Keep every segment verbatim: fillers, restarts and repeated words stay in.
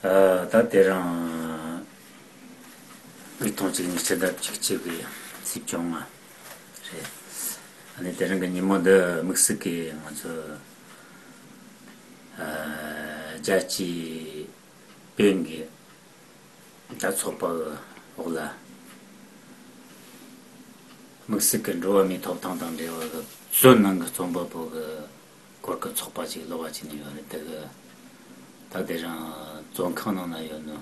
ཨ། ད་དེ་རིང་ཉིས་སྟོང་གཅིག་ཉི་ཤུ་རྩ་གཅིག་གི་ཚེས་བཅོ་ལྔ་རེད། ཨ་ནི་དེ་རིང་གི་ཉིན་མོ་འདི་དམིགས་བསལ་གྱིས་ང་ཚོ་ཨ་རྒྱལ་སྤྱིའི་བོན་གྱི་ད་ཚོགས་པ་གི་འོག་ལ། དམིགས་བསལ་གྱི་འགྲོ་བ་མིའི་ཐོབ་ཐང་དང་འབྲེལ་བ་གི་བཙོན་ནང་གི་རྩོམ་པ་པོ་གི་སྐོར་གྱི་ཚོགས་པ་ཅིག་ལོགས་ཀ་ཕྱེ་ནས་ཡོད་རེད། དེ་གི་ད་དེ་རིང་བཙོན་ཁང་ནང་ན་ཡོད་ནོ།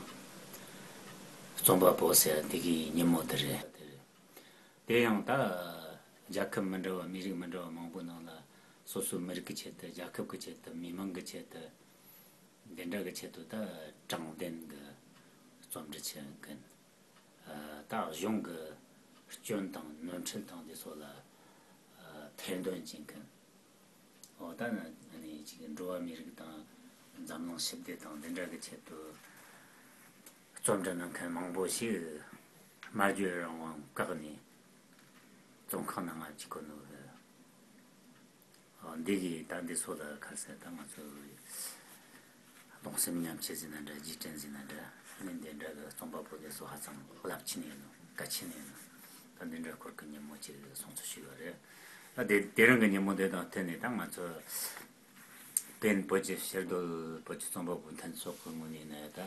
རྩོམ་པ་པོ་ཟེར་དེ་གི་ཉིན་མོ་དེ་རེད། དེ་ཡང་ད་རྒྱལ་ཁབ་མི་འདྲ་བ་མི་རིགས་མི་འདྲ་བ་མང་པོ་ནང་ལ་སོ་སོའི་མི་རིགས་ཀྱི་ཆེད་དུ། རྒྱལ་ཁབ་ཀྱི་ཆེད་དུ། མི་མང་གི་ཆེད་དུ། འདི་འདྲ་གི་ཆེད་དུ་ད་དྲང་བདེན་གྱི་རྩོམ་འབྲི་བྱེད་མཁན། ད་གཞུང་གི་སྐྱོན་དང་ནོར་འཁྲུལ་དང་འདི་ཚོ་ལ་ཐེར་འདོན་བྱེད་མཁན། འོ་ད་ནི་ཅིག་འགྲོ་བ་མིའི་རིགས་དང་འཛམ་གླིང་ཞི་བདེ་དང་འདི་འདྲ་གི་ཆེད་དུ་རྩོམ་འབྲི་གནང་མཁན་མང་པོ་ཞིག་སྨྲ་བརྗོད་རང་དབང་བཀག་ནས་བཙོན་ཁང་ནང་ང་བཅུག་གི་ནོ། འདི་གི་ད་འདི་ཚོ་ལ་ཁ་གསལ་ད་ང་ཚོ་གདུང་སེམས་མཉམ་སྐྱེད་ཟེར་ན་འདྲ། རྗེས་དྲན་ཟེར་ན་འདྲ། ཨ་ནི་འདི་འདྲ་གི་རྩོམ་པ་པོ་དེ་ཚོ་ཧ་ཅང་རླབས་ཆེན་ཡིན་ནོ། གལ་ཆེན་ཡིན་ནོ། ད་འདི་འདྲ་སྐོར་གི་ཉིན་མོ་ཅིག་སྲུང་བརྩི་ཞུས་པ་རེད། ད་དེ་དེ་རིང་གི་ཉིན་མོ་འདི་དང་བསྟུན་ནས་ད་ང་ཚོ་བོན་བོད་ཀྱི་ཕྱིར་སྡོད་བོད་ཀྱི་རྩོམ་པ་པོ་མཐུན་ཚོགས་ཀྱི་ངོས་ནས་ནི་ད་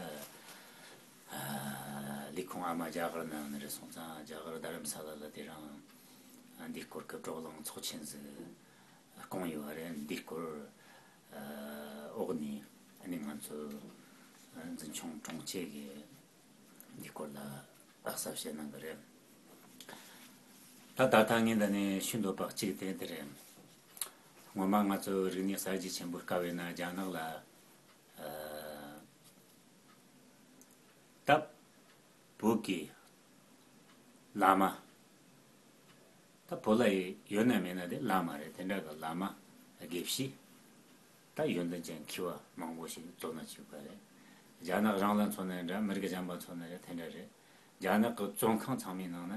ལས་ཁུངས་ཨ་མ་རྒྱ་གར་ནང་ནས་རེད། སོང་ཙང་རྒྱ་གར་རྡ་རམ་ས་ལ་ལ་དེ་རིང་འདིའི་སྐོར་གྱི་བགྲོ་གླེང་ཚོགས་ཆེན་ཟིག་བསྐོངས་ཡོད་རེད། འདིའི་སྐོར་འོག་ནས་ཨ་ནི་ང་ཚོ་འཛིན་སྐྱོང་དྲུང་ཆེ་གིས་འདིའི་སྐོར་ལ་གསལ་བཤད་གནང་གི་རེད། ད་ད་ལྟ་ངས་འདི་ནས་ཞུ་འདོད་པ་གཅིག་དེ་འདི་རེད། སྔོན་མ་ང་ཚོ་རིག་གནས་གསར་བརྗེ་ཆེན་པོའི་སྐབས་ཡིན་ན་རྒྱ་ནག་ལ་ད་བོད་ཀྱི་བླ་མ། ད་བོད་ལ་ཡོད་ན་མེད་ན་དེ་བླ་མ་རེད། དེ་འདྲ་གི་བླ་མ་དགེ་བཤེས། ད་ཡོན་ཏན་ཅན་མཁས་པ་མང་པོ་ཞིག་བཙོན་ན་བཅུག་པ་རེད། རྒྱ་ནག་རང་ལ་མཚོན་ན་འདྲ། མི་རིགས་གཞན་པ་མཚོན་ན་འདྲ། དེ་འདྲ་རེད། རྒྱ་ནག་གི་བཙོན་ཁང་ཚང་མའི་ནང་ན་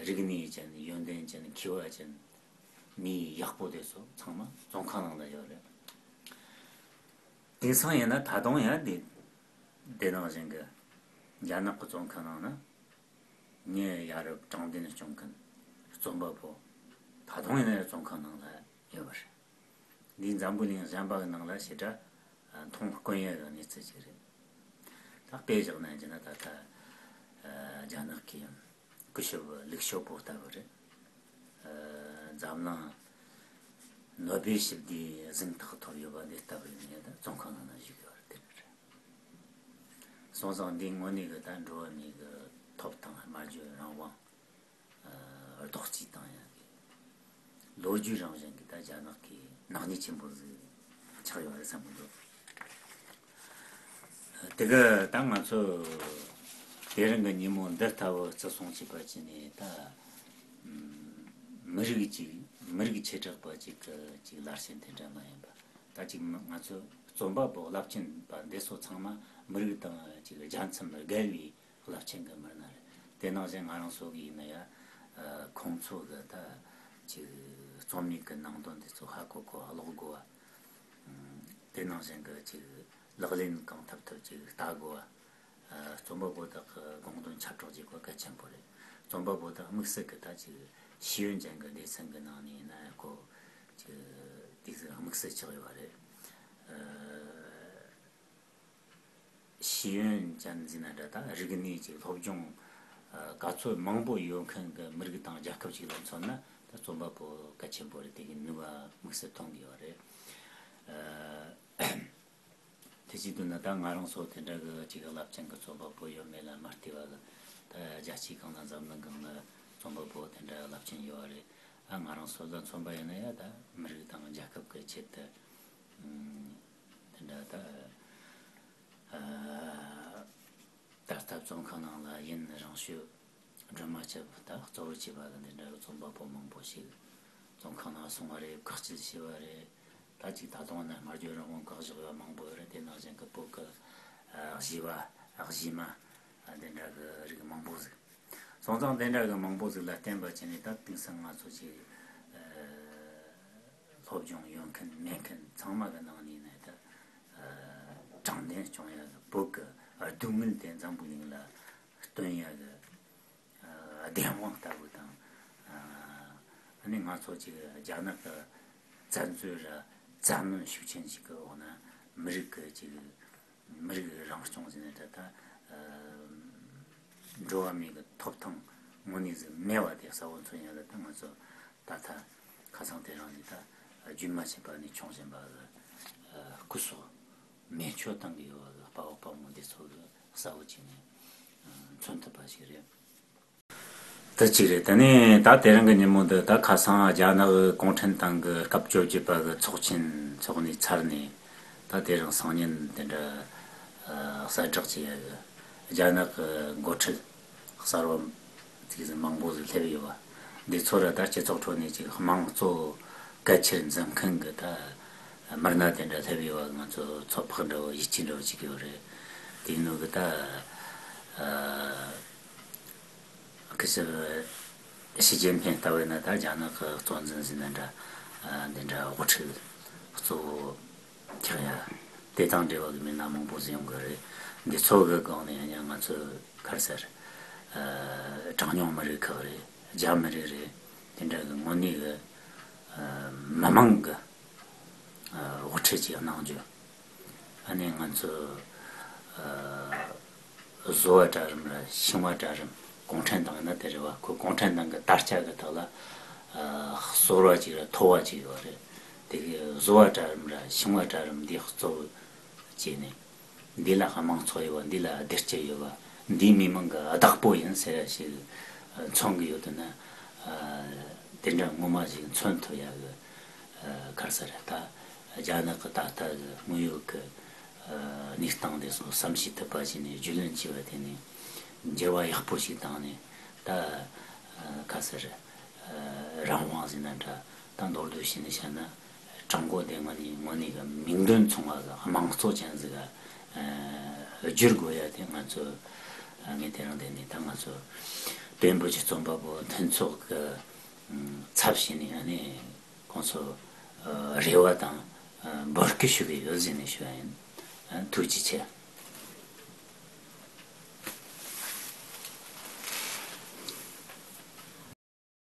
རིག་གནས་ཅན། ཡོན་ཏན་ཅན། མཁས་པ་ཅན། མི་ཡག་པོ་དེ་ཚོ་ཚང་མ་བཙོན་ཁང་ནང་ལ་ཡོད་རེད། དེང་སང་ཡིན་ན་ད་དུང་ཡང་དེ་དེ་ནང་བཞིན་གི་རྒྱ་ནག་གི་བཙོན་ཁང་ནང་ན་ངའི་ཡ་རབས་དྲང་བདེན་སྐྱོང་མཁན་རྩོམ་པ་པོ་ད་དུང་ཡིན་ན་ཡང་བཙོན་ཁང་ནང་ལ་ཡོད་པ་རེད། འདིའི་འཛམ་བུ་གླིང་གཞན་པ་གི་ནང་ལ་ཞེ་དྲག་མཐོང་དཀོན་ཡ་གི་གནས་ཚུལ་ཅིག་རེད། ད་དཔེ་བཞག་ན་ཡིན་ན་ད་ལྟ་རྒྱ་ནག་གི་སྐུ་ཞབས་ལིག་ཞོ་པོ་ལྟ་བུ་རེད། འཛམ་གླིང་ནོ་སྦེལ་ཞི་བདེའི་གཟེངས་རྟགས་ཐོབ་ཡོད་པ་འདི་ལྟ་བུ་ཡིན་ན་ད་བཙོན་ཁང་ནང་ན་བཞུགས་ཡོད་རེད། དེ་རེད། སོང་ཙང་འདི་དངོས་གནས་གི་ད་འགྲོ་བ་མིའི་གི་ཐོབ་ཐང་། སྨྲ་བརྗོད་རང་དབང་། རྡོག་རྩིས་བཏང་ཡག་གི་ལོ་རྒྱུས་རང་བཞིན་གི་ད་རྒྱ་ནག་གི་ནག་ཉེས་ཆེན་པོ་ཟིག་ཆགས་ཡོད་རེད་བསམ་གི་འདུག་དེ་གི་ད་ང་ཚོ་དེ་རིང་གི་ཉིན་མོ་འདི་ལྟ་བུ་བརྩི་སྲུང་བྱེད་པ་ཅིག་ནི་ད་མི་རིགས་ཅིག་མི་རིགས་བྱེ་བྲག་པ་ཅིག་གི་ཅིག་ལར་ཞེན་དེ་འདྲ་མ་ཡིན་པ། ད་ཅིག་ང་ཚོ་རྩོམ་པ་པོ་རླབས་ཆེན་པ་འདི་ཚོ་ཚང་མ་མི་རིགས་དང་ཅིག་རྒྱལ་མཚམས་བརྒལ་བའི་རླབས་ཆེན་གྱི་མི་སྣ་རེད། དེ་ནང་བཞིན་ང་རང་ཚོ་གི་ཡིན་ན་ཡང་ཁོང་ཚོ་གི་ད་ཅིག་རྩོམ་ཡིག་གི་ནང་དོན་དེ་ཚོ་ཧ་གོ་དགོས་པ། ཀློག་དགོས་པ། དེ་ནང་བཞིན་གི་ཅིག་ལག་ལེན་གང་ཐུབ་ཐུབ་ཅིག་ལྟ་དགོས་པ། རྩོམ་པ་པོ་དག་གི་དགོངས་དོན་ཁྱབ་བསྒྲགས་བྱེད་དགོས་པ་གལ་ཆེན་པོ་རེད། རྩོམ་པ་པོ་དག་དམིགས་བསལ་གི་ད་ཅིག་ཤེས་ཡོན་ཅན་གི་སྡེ་ཚན་གི་ནང་ནས་ཡིན་ན་ཡང་ཁོ་ཅིག་དེ་ཟིག་དམིགས་བསལ་ཆགས་ཡོད་པ་རེད། ཤེས་ཡོན་ཅན་ཟེར་ན་འདྲ། ད་རིག་གནས་ཀྱི་སློབ་སྦྱོང་ག་ཚོད་མང་པོ་ཡོད་མཁན་གྱི་མི་རིགས་དང་རྒྱལ་ཁབ་ཅིག་ལ་མཚོན་ན་ད་རྩོམ་པ་པོ་གལ་ཆེན་པོ་རེད། དེ་གི་ནུས་པ་དམིགས་བསལ་ཐོན་གི་ཡོད་རེད། དེ་བྱེད་དུས་ན་ད་ང་རང་ཚོ་དེ་འདྲ་གི་ཅིག་རླབས་ཆེན་གྱི་རྩོམ་པ་པོ་ཡོད་མེད་ལ་མ་ལྟོས་པ་གི་ད་རྒྱལ་སྤྱིའི་སྒང་ལ་འཛམ་གླིང་སྒང་ལ་རྩོམ་པ་པོ་དེ་འདྲ་རླབས་ཆེན་ཡོད་རེད། ཨ་ང་རང་ཚོ་ལ་མཚོན་པ་ཡིན་ན་ཡང་ད་མི་རིགས་དང་རྒྱལ་ཁབ་ཀྱི་ཆེད་དུ་དེ་འདྲ་ད། ད་ལྟ་བཙོན་ཁང་ནང་ལ་ཡུན་རིང་ཤོས་སྒྲོལ་མ་སྐྱབས་ད་གཙོ་བོ་བྱས་པ་གི་འདི་འདྲ་གི་རྩོམ་པ་པོ་མང་པོ་ཞིག་བཙོན་ཁང་ནང་སོང་བ་རེད། བཀག་སྐྱིལ་བྱས་པ་རེད། ད་ཅིག་ད་དུང་ན་སྨྲ་བརྗོད་རང་དབང་བཀག་བཞག་ཡོད་མང་པོ་ཡོད་རེད། དེ་ནང་བཞིན་གི་བོད་གི་གཞས་པ་གཞས་མ་འདི་འདྲ་གི་རིགས་མང་པོ་ཟིག་སོང་ཙང་དེ་འདྲ་གི་མང་པོ་ཟིག་ལ་བརྟེན་པ་བྱས་ནས་ད་དེང་སང་ང་ཚོ་ཅིག་སློབ་སྦྱོང་ཡོད་མཁན་མེད་མཁན་ཚང་མ་གི་ནང་ནས་ནི་ད་དྲང་ ལྡན་སྐྱོང་ཡག་གི་བོད་ཀྱི་སྡུག་བསྔལ་དེ་འཛམ་བུ་གླིང་ལ་སྟོན་ཡག་གི་བདེན་དཔང་ལྟ་བུ་དང་། ཨ་ནི་ང་ཚོ་ཅིག་རྒྱ་ནག་གི་བཙན་འཛུལ་ར་བཙན་གནོན་ཤུགས་ཆེན་ཞིག་གི་འོག་ན་མི་རིགས་ཀྱི་ཅིག་མི་རིགས་རང་སྐྱོང་ཟེར་ནས་ད་ལྟ་འགྲོ་བ་མིའི་གི་ཐོབ་ཐང་དངོས་གནས་ཟིག་མེད་པ་དེ་གསལ་བོ་མཚོན་ཡག་གི་ད་ང་ཚོ་ད་ལྟ་ཁ་སང་དེ་རིང་ནས་ད་རྒྱུན་མ་ཆད་པ་ནས་འཁྱོངས་བཞིན་པ་གི་སྐུ་སྲོག་མེ་མཆོད་བཏང་གི་ཡོད་པ་གི་དཔའ་བོ་དཔའ་མོ་འདི་ཚོ་གི་གསལ་བོ་བྱས་ནས་མཚོན་ཐུབ་པ་ཞིག་རེད། དེ་གཅིག་རེད། དེ་ནས་ད་དེ་རིང་གི་ཉིན་མོ་འདི་ད་ཁ་སང་རྒྱ་ནག་གི་གུང་ཁྲན་ཏང་གི་སྐབས་བཅོ་བརྒྱད་པ་གི་ཚོགས་ཆེན་འཚོགས་ནས་ཚར་ནས་ད་དེ་རིང་སང་ཉིན་དེ་འདྲ་ཨ་གསལ་བསྒྲགས་བྱས་ཡ་གི་རྒྱ་ནག་གི་འགོ་ཁྲིད་གསར་བ་ཅིག་ཟིག་མང་པོ་ཟིག་སླེབས་ཡོད་པ། འདི་ཚོ་ར་ད་སྤྱི་ཚོགས་ཁྲོད་ནས་ཅིག་དམངས་གཙོ་གལ་ཆེར་འཛིན་མཁན་གི་ད་མི་སྣ་དེ་འདྲ་སླེབས་ཡོད་པ། ང་ཚོ་ཚོད་དཔག་འདྲ་བོ་ཡིད་ཆེས་འདྲ་བོ་ཅིག་ཡོད་རེད། དེ་ཡིན་ནོ་གི་ད་ཨ། གི་ཞི་ཞི་ཅིན་ཕིང་ལྟ་བས་ན་ད་རྒྱ་ནག་གི་གཙོ་འཛིན་ཟིན་ན་འདྲ། ཨ་འདི་འདྲ་དབུ་ཁྲིད་གཙོ་བོ་ཆགས་ཡ་དེ་དང་འབྲེལ་བ་གི་མི་སྣ་མང་པོ་ཟིག་ཡོང་གི་རེད། འདི་ཚོ་གི་སྒང་ནས་ཡང་ང་ཚོས་ག་རེ་ཟེར། ཨ་གྲངས་ཉུང་མི་རིགས་ཁག་རེད། རྒྱ་མི་རིགས་རེད། དེ་འདྲ་གི་དངོས་གནས་གི་ཨ་མི་མང་གི་ཨ་དབུ་ཁྲིད་ཅིག་གནང་རྒྱུ། ཨ་ནི་ང་ཚོ་ཨ་བཟོ་བ་གྲལ་རིམ་ར་ཤིང་བ་གྲལ་རིམ། གུང་ཁྲན་ཏང་ཡིན་ན་དེ་རེད་བ། ཁོ་གུང་ཁྲན་ཏང་གི་དར་ཆ་གི་ཐོག་ལ་ཨ་གསོལ་བ་ཅིག་ར་ཐོ་བ་ཅིག་ཡོད་རེད། དེ་གི་བཟོ་བ་གྲལ་རིམ་ར་ཤིང་བ་གྲལ་རིམ་འདི་གཙོ་བོ་བྱས་ནས། འདི་ལ་དམངས་གཙོ་ཡོད་པ། འདི་ལ་བདེ་སྐྱིད་ཡོད་པ། འདི་མི་མང་གི་བདག་པོ་ཡིན་ཟེར་ཡ་ཞིག་མཚོན་གི་ཡོད་དུས་ན། ཨ་དེ་འདྲ་ངོ་མ་ཞིག་མཚོན་ཐུབ་ཡ་གི་ཨ་ག་རེ་ཟེར། ད་རྒྱ་ནག་གི་ད་ལྟ་གི་དངོས་ཡོད་གི་ཨ་གནས་སྟངས་དེ་ཚོ་བསམ་ཤེས་ཐུབ་པ་བྱས་ནས་རྒྱུས་ལོན་བྱས་པ་དེ་ནས་འགྱུར་བ་ཡག་པོ་ཞིག་བཏང་ནས། ད་ཨ་ག་རེ་ཟེར། ཨ་རང་དབང་ཟེར་ན་འདྲ། ད་མདོར་བསྡུས་བྱས་ནས་བཤད་ན། ཀྲུང་གོ་དེ་དངོས་གནས་དངོས་གནས་ཀྱི་མིང་དོན་མཚུངས་པ་གི་དམངས་གཙོ་ཅན་ཟིག་ག་ཨ་བསྒྱུར་དགོས་ཡ་དེ་ང་ཚོ་ཨ་ངས་དེ་རིང་དེ་ནས་ད་ང་ཚོ་བོད་རིན་པོ་ཆེ་རྩོམ་པ་པོ་མཐུན་ཚོགས་ཀྱི་ཨ་ཚབ་བྱས་ནས་ཨ་ནི་ཁོང་ཚོ་ཨ་རེ་བ་དང་ཨ་འབོད་སྐུལ་ཞུ་གི་ཡོད་ཟེར་ནས་ཞུ་བ་ཡིན། ཨ་ཐུགས་རྗེ་ཆེ།